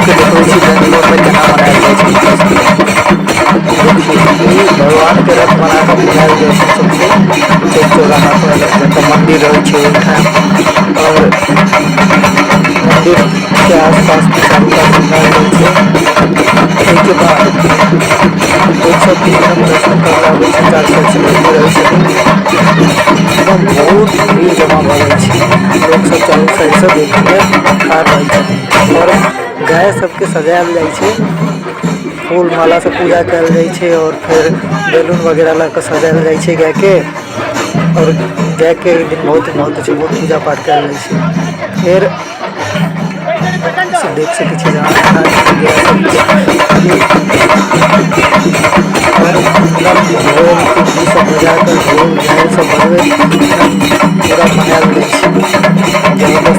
सबके देखबै छी बेंगलोरमे केना मनायल जाइ छै। देखियौ, ई भगवानके रथ बना कऽ मनायल जाइ छै सबसे चौक चौराहा पर, जतऽ मन्दिर रहै छै ओहिठाम, आओर मन्दिरके आसपास चारू कात घुमायल जाइ छै। ओहिके बाद लोक सब भी एकदम दर्शन करऽ आबै छै। चारू साइडसँ मन्दिर रहै छथिन, एकदम बहुत भीड़ जमा भऽ जाइ छै। लोक सब चारू साइडसँ देखैमे ठाढ़ रहै छथिन आओर गाय सबके सजायल जाइ छै, फूल मालासँ पूजा कयल जाइ छै आओर फेर बैलून वगैरह लऽ कऽ सजायल जाइ छै गायके। आओर गायके एहि दिन बहुत महत्व छै, बहुत पूजा पाठ कयल जाइ छै। फेर सब देख सकै छी जहाँ गाय सबके आओर एकदम ढोल पिपही सब बजा कऽ, ढोल झालि सब बजबैत एकदम पूरा मनायल जाइ छै।